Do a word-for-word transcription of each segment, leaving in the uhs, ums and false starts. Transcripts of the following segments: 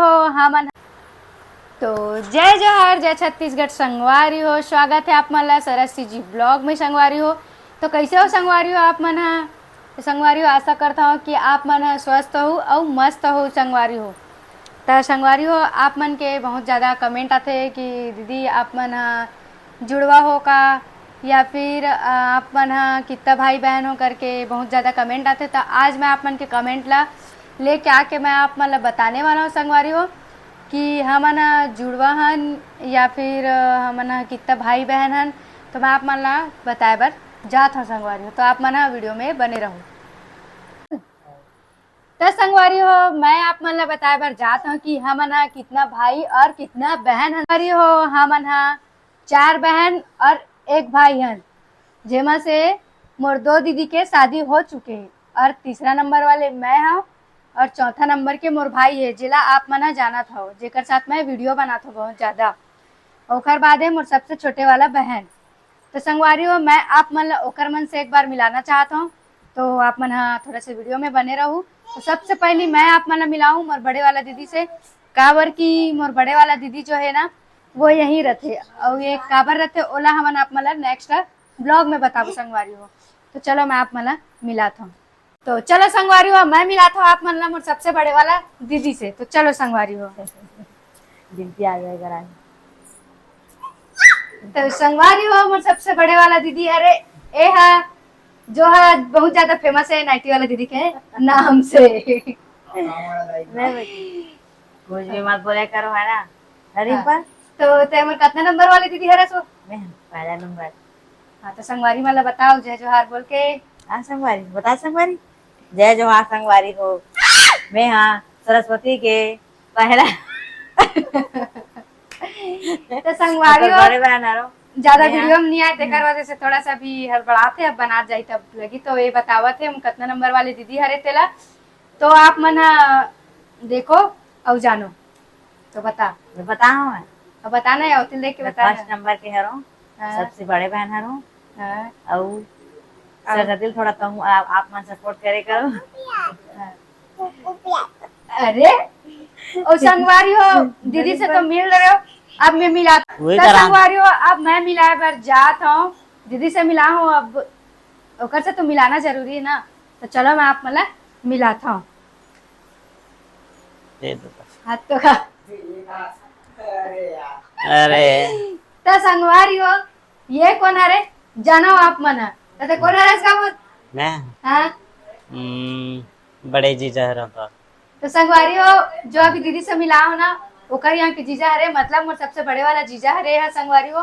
हो, हमन तो जय जोहार, जय छत्तीसगढ़ संगवारी हो। स्वागत है आप मन ला सरस्वती जी ब्लॉग में संगवारी हो। तो कैसे हो संगवारी हो आप मन ह? तो संगवारी हो, आशा करता हूँ कि आप मन ह स्वस्थ हो अउ मस्त हो संगवारी हो। त संगवारी हो, आप मन के बहुत ज़्यादा कमेंट आथे कि दीदी आप मन ह जुड़वा हो का, या फिर, अ, आप मन ह कितना भाई बहन हो करके बहुत ज़्यादा कमेंट आथे। त आज मैं आप मन के कमेंट ला लेके आके मैं आप मन ला बताने वाला हूँ संगवारी हो कि हमन ह जुड़वा हन या फिर, अ, हमन ह कितना भाई बहन हन, तो मैं आप मन ला बताए बर जात हूँ संगवारी हो। तो आप मन ह वीडियो में बने रहो। त संगवारी हो, मैं आप मन ला बताए बर जात हूँ कि हमन ह कितना भाई और कितना बहन हन। संगवारी हो, हमन ह चार बहन और एक भाई हन, जेमा से मोर दो दीदी के शादी हो चुके हे और तीसरा नंबर वाले मैं हूँ और चौथा नंबर के मोर भाई है, जेला आप मन ह जानत हव, जेकर साथ मैं वीडियो बनात हूँ बहुत ज़्यादा। ओकर बाद है मोर सबसे छोटे वाला बहन। तो संगवारी हो, मैं आप मन ला ओकर मन से एक बार मिलाना चाहत हूँ। तो आप मन ह थोड़ा सा वीडियो में बने रहू। तो सबसे पहली मैं आप मन ला मिलाऊँ मोर बड़े वाला दीदी से, काबर कि मोर बड़े वाला दीदी जो है ना, वो यहीं रहते, और ये काबर रहते, ओला हमन आप मन ला नेक्स्ट ब्लॉग में बताबो संगवारी हो। तो चलो मैं आप मन ला मिलात हूँ। तो चलो संगवारी हो, मैं मिलात हूँ आप मन ला मोर सबसे बड़े वाला दीदी से। तो चलो संगवारी हो। जिनकी आ जाए घर आए। तो संगवारी हो, मोर सबसे बड़े वाला दीदी, अरे ए हा जो हा बहुत ज्यादा फेमस है नाइटी वाला दीदी के नाम से। नहीं बेटी, कुछ भी मत बोले करो, है ना? अरे हाँ। पर तो ते मोर कितना नंबर वाली दीदी हरस वो? मैं पहला नंबर। हाँ, तो संगवारी मन ला बताओ जय जोहार बोल के। हाँ संगवारी, बता संगवारी। जय जोहार संगवारी हो। मैं हाँ सरस्वती के पहला तो संगवारी मतलब हो, बड़े बहन हरो। ज्यादा मैं हाँ। वीडियो में नहीं आए, तेकर वजह से थोड़ा सा भी हड़बड़ाते, अब बना जाई तब लगी। तो ये बतावत है हम कितना नंबर वाले दीदी हरे तेला। तो आप मन ह देखो अउ जानो, तो बता। मैं बताओ मैं। अब बताना है, उतिल देख के मैं बताना फर्स्ट है। नंबर के हरो, हाँ, सबसे बड़े बहन हरो। हाँ, अउ सरस्वती थोड़ा कहूँ आप, आप मन सपोर्ट करे करो। हाँ। अरे ओ संगवारी हो, दीदी से तो मिल रहे हो, अब मैं मिला। वही तो करा। संगवारी हो, अब मैं मिलाए बर जात हूँ, दीदी से मिला हूँ। अब ओकर से तो मिलाना जरूरी है ना, तो चलो मैं आप मन ला मिलात हूँ। दे दो बस। हाथ तो का अरे तो संगवारी हो, ये कोन हरे? जानो आप मन ह। तो कोन हरे इसका मत? मैं हाँ, हम्म, बड़े जीजा हरो तो। तो संगवारी हो, जो अभी दीदी से मिला हो ना, ओकर यहाँ के जीजा हरे, मतलब मोर सबसे बड़े वाला जीजा हरे है संगवारी हो।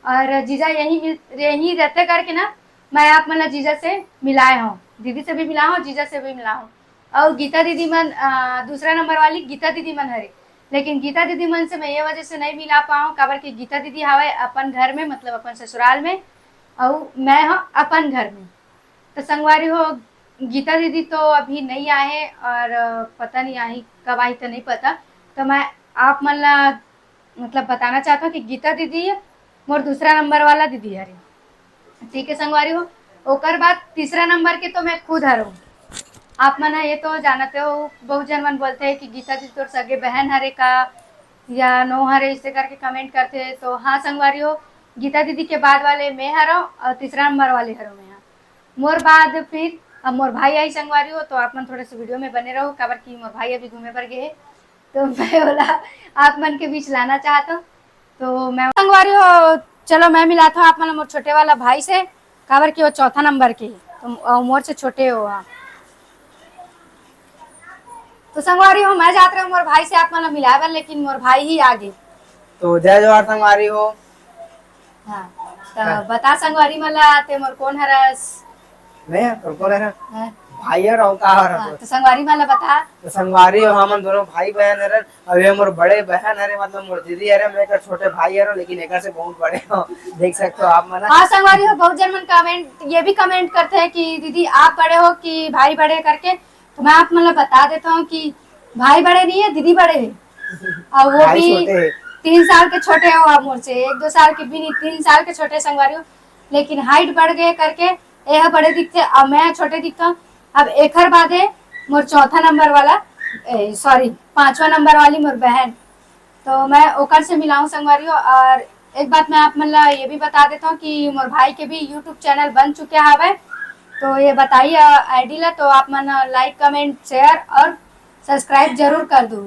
और जीजा यही मिल, यही रहते करके ना, मैं आप मन ला जीजा से मिलाए हूँ, दीदी से भी मिला हूँ, जीजा से भी मिला हूँ। और गीता दीदी मन, अ, दूसरा नंबर वाली गीता दीदी मन हरे, लेकिन गीता दीदी मन से मैं ये वजह से नहीं मिला पाऊँ, काबर कि गीता दीदी हवे अपन घर में, मतलब अपन ससुराल में, और मैं हूँ अपन घर में। तो संगवारी हो, गीता दीदी तो अभी नहीं आए और, अ, पता नहीं आही कब आही तो नहीं पता। तो मैं आप मन ला मतलब बताना चाहता हूँ कि गीता दीदी मोर दूसरा नंबर वाला दीदी हरे, ठीक है संगवारी हो। ओकर बाद तीसरा नंबर के तो मैं खुद हरहूँ। आप मन ह ये तो जानते हो, बहुत जन मन बोलते हैं कि गीता दीदी तोर सगे बहन हरे का या नो हरे, इसे करके कमेंट करते हैं। तो हाँ संगवारी हो, गीता दीदी के बाद वाले मैं हरहूँ और तीसरा नंबर वाले हरहूँ मैं। मोर बाद फिर अब मोर भाई आई संगवारी हो, तो आप मन थोड़ा सा वीडियो में बने रहो, काबर कि मोर भाई अभी घूमे बर गए हे, तो मैं बोला आप मन के बीच लाना चाहता हूँ। तो मैं संगवारी हो, चलो मैं मिलाता हूँ आप मन मोर छोटे वाला भाई से, काबर कि वो चौथा नंबर के हे, तो अउ मोर से छोटे हो। हाँ। तो संगवारी हो, मैं जात रहे मोर भाई से आप मन मिलाए बर, लेकिन मोर भाई ही आ गए। तो जय जोहार संगवारी हो। हाँ, तो बता संगवारी मन ला, ते मोर कौन हरस? मैं तोर कौन हरस? हाँ, भाई हरस, का हरस? हाँ, तो संगवारी मन ला बता। तो संगवारी हो, हमन दोनों भाई बहन हरन। अब ये मोर बड़े बहन हरे, मतलब मोर दीदी हरे, मैं एकर छोटे भाई हरन, लेकिन एकर से बहुत बड़े हो, देख सकते हो आप मन। हाँ संगवारी हो, बहुत जन मन कमेंट, ये भी कमेंट करते हैं कि दीदी आप बड़े हो कि भाई बड़े करके। तो मैं आप मतलब बता देता हूँ कि भाई बड़े नहीं है, दीदी बड़े है, और वो भाई भी छोटे है। तीन साल के छोटे हो आप मोर से, एक दो साल के भी नहीं, तीन साल के छोटे संगवारी हो, लेकिन हाइट बढ़ गए करके यह बड़े दिखते, अब मैं छोटे दिखता हूँ। अब एकर बादे मोर चौथा नंबर वाला, सॉरी, पांचवा नंबर वाली मोर बहन, तो मैं ओकर से मिलाऊं संगवारी हो। और एक बात मैं आप मन ला ये भी बता देता हूँ कि मोर भाई के भी YouTube चैनल बन चुके हवे, तो ये बताइए आईडी ला, तो आप मन लाइक, कमेंट, शेयर और सब्सक्राइब जरूर कर दू।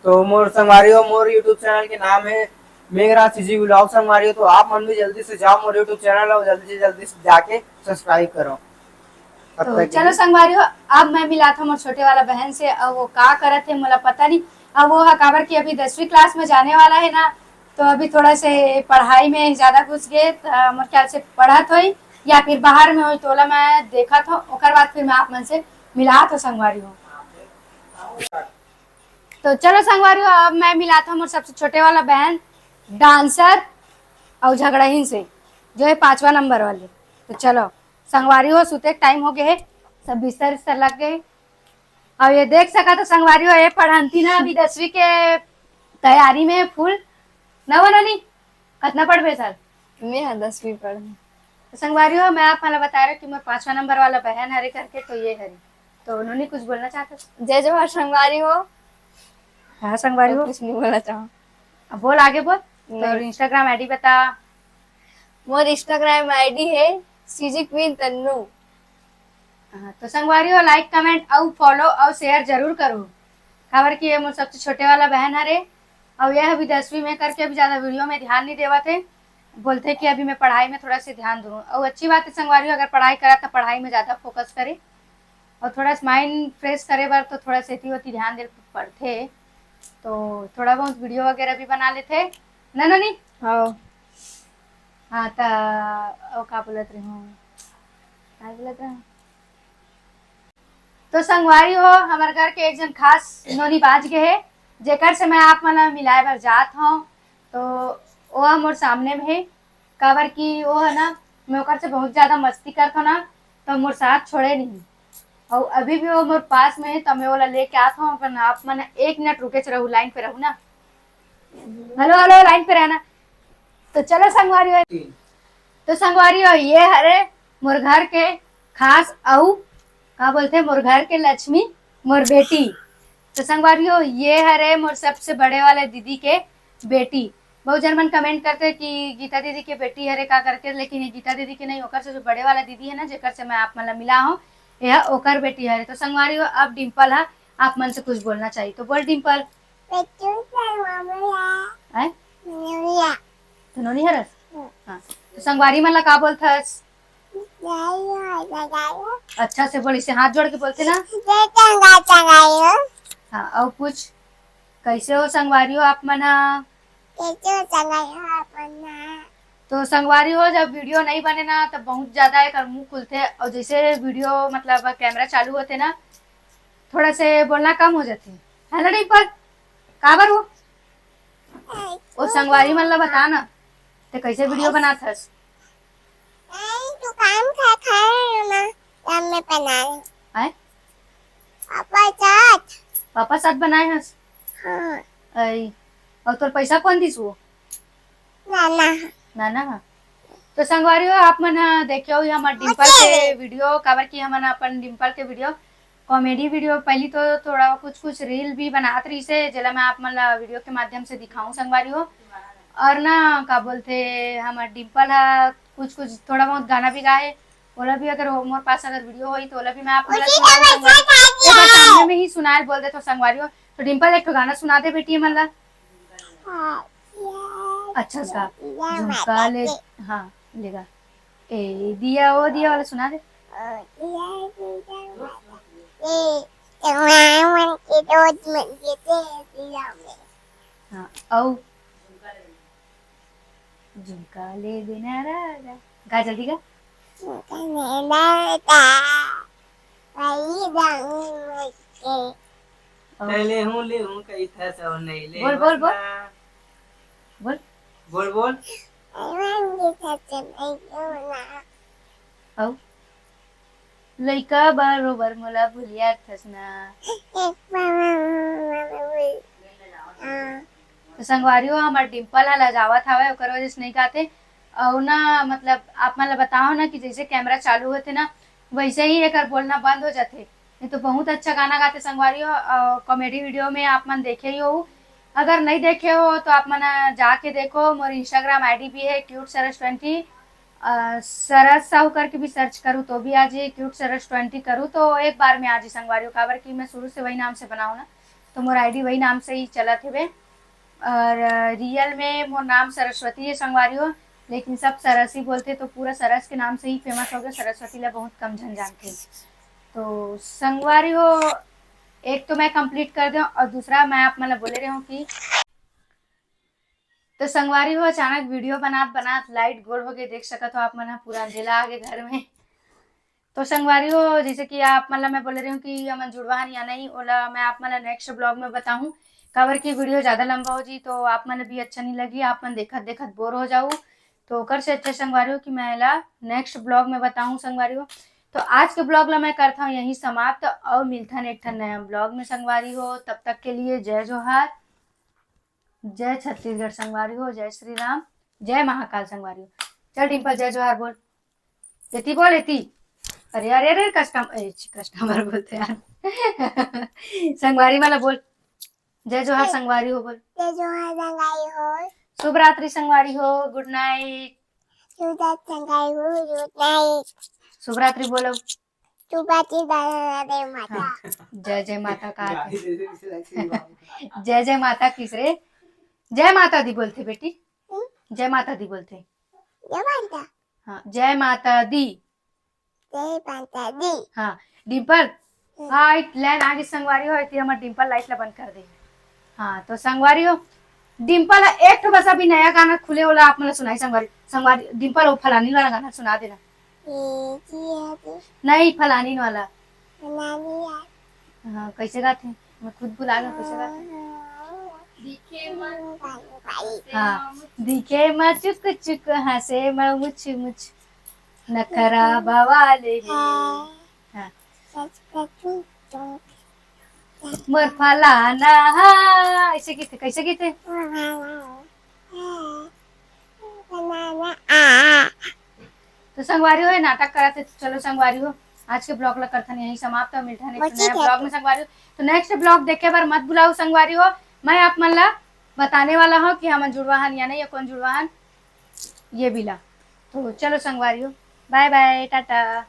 तो मोर संगवारी हो, मोर YouTube चैनल के नाम है मेघराज सीजी व्लॉग संगवारी हो। तो आप मन भी जल्दी से जाओ मोर YouTube चैनल और जल्दी से जल्दी से जाके सब्सक्राइब करो। तब तो तक के चलो लिए संगवारी हो, अब मैं मिलात हूँ मोर छोटे वाला बहन से। अब वो का करत है मोला पता नहीं। अब वो ह काबर कि अभी दसवीं क्लास में जाने वाला है ना, तो अभी थोड़ा से पढ़ाई में ज्यादा घुस गए, त मोर ख्याल से पढ़त होई या फिर बाहर में होई, तो ओला मैं देखत हूँ, ओकर बाद फिर मैं आप मन से मिलात हूँ संगवारी हो। तो चलो संगवारी हो, अब मैं मिलात हूँ मोर सबसे छोटे वाला बहन डांसर और झगड़ाहीन से, जो है पांचवा नंबर वाली। तो चलो संगवारी हो, सुते टाइम हो गए है, सब बिस्तर उस्तर लग गए। और ये देख सका तो संगवारी हो, ये पढ़ंती ना अभी दसवीं के तैयारी में है फुल। ना वो नोनी, कतना पढ़बे सर? मैं ह दसवीं पढ़। तो संगवारी हो, मैं आप मन ला बता रहे कि मोर पांचवा नंबर वाला बहन हरे करके, तो ये हरे। तो नोनी कुछ बोलना चाहते? जय जोहार संगवारी हो। हाँ संगवारी हो। कुछ नहीं बोलना चाहो। अब बोल, आगे बोल। नहीं। तो Instagram आईडी बता। मोर Instagram आईडी है सीजी क्वीन तन्नू। हाँ, तो संगवारी हो, लाइक, कमेंट अउ फॉलो अउ शेयर जरूर करो, काबर कि ये मोर सबसे छोटे वाला बहन हरे, अउ ये अभी दसवीं में करके अभी ज्यादा वीडियो में ध्यान नहीं देवत है, बोलते कि अभी मैं पढ़ाई में थोड़ा सा ध्यान दूँ। अउ अच्छी बात है संगवारी हो, अगर पढ़ाई करा तो पढ़ाई में ज्यादा फोकस करे, अउ थोड़ा सा माइंड फ्रेश करे बर तो थोड़ा सेती ओती ध्यान दे पड़थे, तो थोड़ा बहुत वीडियो वगैरह भी बना लेथे ना नोनी? हाँ। हाँ, त अउ का बोलत रही हूँ, का बोलत रही हूँ? तो संगवारी हो, हमर घर के एक जन खास नोनी बाज गए हे, जेकर से मैं आप मन ला मिलाए बर जात हूँ। तो वो मोर सामने में हे, काबर कि वो है ना, मैं ओकर से बहुत ज्यादा मस्ती करत हूँ ना, तो मोर साथ छोड़े नहीं। और अभी भी वो मोर पास में है, तो मैं ओला लेके आत हूँ। अपन आप मन एक मिनट रुके रहू, लाइन पे रहू ना। हेलो, हेलो, लाइन पे रहना। तो चलो संगवारी हो, तो संगवारी हो, ये हरे मोर घर के खास अउ का बोलथे, मोर घर के लक्ष्मी, मोर बेटी। तो संगवारी हो, ये हरे मोर सबसे बड़े वाले दीदी के बेटी। बहुत जन मन कमेंट करथे कि गीता दीदी के बेटी हरे का करके, लेकिन ये गीता दीदी के नहीं, ओकर से जो बड़े वाला दीदी है ना, जेकर से मैं आप मन ला मिला हूँ, यह ओकर बेटी हरे। तो संगवारी हो, अब डिम्पल हा आप मन से कुछ बोलना चाहिए, तो बोल डिम्पल। आय? तो नोनी हरस? हाँ। तो संगवारी मन ला का बोलथस? अच्छा से बोल, इसे हाथ जोड़ के बोलथे ना। हाँ, अउ पूछ, कैसे हो संगवारी हो आप मन हा? तो संगवारी हो, जब वीडियो नहीं बने ना, तब बहुत ज्यादा एकर मुंह खुलथे, और जैसे वीडियो, मतलब, कैमरा चालू होथे ना, थोड़ा से बोलना कम हो जाथे, है ना डिम्पल? काबर हो? ओ संगवारी मन ला बता ना, ते कैसे वीडियो बनात हस? दुकान खा खाए ना, तब मैं बनाए। आय? पापा साथ। पापा साथ बनाए हस? हाँ। अई, और तोर पैसा कौन दिस वो? नाना। नाना हा। तो संगवारी हो, आप मन हा देखे हो हमर डिम्पल के वीडियो, काबर कि हमन अपन डिम्पल के वीडियो, कॉमेडी वीडियो, पहली तो थोड़ा कुछ कुछ रील भी बनात रहिसे, जेला मैं आप मन ला वीडियो के माध्यम से दिखाऊं संगवारी हो। और ना का बोलथे, हमर डिम्पल हा कुछ कुछ थोड़ा बहुत गाना भी गाए, ओला भी अगर वो मोर पास अगर वीडियो होई तो ओला भी मैं आप मन ला सुनाऊं संगवारी हो। एक बार सामने में ही सुनाए बोल देथो संगवारी हो। तो डिम्पल एक ठो गाना सुना दे बेटी मन ला। अच्छा सा गा। झुमका ले, हाँ, लेगा। ए दिया ओ दिया वाला सुना दे। हाँ, अउ झुमका ले देना राजा। गा जल्दी गा। अउ नहीं ले हूँ, ले हूँ, कही था सब नहीं ले बोल, बोल, बोल। बोल। बोल, बोल। अउ लइका बरोबर मोला भुलिया थस ना। तो संगवारी हो, हमर डिम्पल ह लजावत हवय, ओकर वजह से नहीं गाते। अउ ना, मतलब, आप मन ल बताओ ना कि जैसे कैमरा चालू होथे ना, वैसे ही एकर बोलना बंद हो जाथे। ये तो बहुत अच्छा गाना गाथे संगवारी हो। कॉमेडी वीडियो में आप मन देखे ही हो, अगर नहीं देखे हो तो आप मन जाके देखो। मोर इंस्टाग्राम आईडी भी है क्यूट सरस ट्वेंटी। सरस साहू करके भी सर्च करूँ तो भी आ जाए, क्यूट सरस ट्वेंटी करूँ तो एक बार में आ जाए संगवारी हो, काबर कि मैं शुरू से वही नाम से बनाऊँ ना, तो मोर आईडी वही नाम से ही चलत हेवे। और रियल में मोर नाम सरस्वती है संगवारी हो, लेकिन सब सरस ही बोलते, तो पूरा सरस के नाम से ही फेमस हो गया। सरस्वती ला बहुत कम झन जानते। तो संगवारी हो, एक तो मैं कंप्लीट कर दूँ और दूसरा मैं आप मन ला बोले रहे हूँ कि तो संगवारी हो, अचानक वीडियो बनात बनात लाइट गोल हो गई, देख सकत हो आप मन ह, पूरा अंधेला आ गए घर में। तो संगवारी हो, जैसे कि आप मन ला मैं बोले रही हूँ कि हमन जुड़वा हन या नहीं, ओला मैं आप मन ला नेक्स्ट ब्लॉग में बताऊँ, काबर की वीडियो ज़्यादा लंबा हो जी तो आप मन ला भी अच्छा नहीं लगी, आप मन देखत देखत बोर हो जाऊ। तो ओकर से अच्छा संगवारी हो कि मैं एला नेक्स्ट ब्लॉग में बताऊँ संगवारी हो। तो आज के ब्लॉग ला मैं करता हूँ यहीं समाप्त और मिलथन एक ठन नया ब्लॉग में संगवारी हो। तब तक के लिए जय जोहार, जय छत्तीसगढ़ संगवारी हो, जय श्री राम, जय महाकाल संगवारी हो। चल डिम्पल जय जोहार बोल, एती बोल एती। अरे अरे अरे कस्टम ए, छी, कस्टमर बोलते यार संगवारी वाला बोल, जय जोहार संगवारी हो बोल। जय जोहार संगवारी हो। शुभ रात्रि संगवारी हो, गुड नाइट। शुभ रात्रि संगवारी हो, गुड नाइट। शुभ रात्रि बोलो। शुभ रात्रि दादा रे माता। हाँ, जय जय माता का। जय जय माता किस रे? जय माता दी बोलते बेटी। हम्म? जय माता दी बोलते। जय माता। हाँ, जय माता दी। जय माता दी। हाँ, डिम्पल। हम्म। हाँ, लाइन आगे संगवारी हो, एती हमर डिम्पल लाइट ला बंद कर दे। हाँ, तो संगवारी हो, डिम्पल ह एक ठो बस अभी नया गाना खुले वाला आप मन ला सुनाई संगवारी। संगवारी, डिम्पल वो फलानी वाला गाना सुना देना। ए, जी है जी। नहीं, फलानी वाला। फलानी है। हाँ, कैसे गाते हैं? मैं खुद भुला गया, कैसे गाते हैं? दिखे मत। हाँ, दिखे म चुक चुक, हंसे म मुछ मुछ, नखरा बवाले हे। हाँ। मोर फलाना हा, ऐसे गीत, कैसे गीत है? तो संगवारी हो, ये नाटक करत हे, तो चलो संगवारी हो, आज के ब्लॉग ला करथन यहीं समाप्त, और मिलथन नेक्स्ट नया ब्लॉग में संगवारी हो। तो नेक्स्ट ब्लॉग देखे बर मत भुलाओ संगवारी हो, मैं आप मन ला बताने वाला हूँ कि हमन जुड़वा हन या नहीं, या कौन जुड़वा हन, ये भी ला। तो चलो संगवारी हो, बाय बाय, टाटा।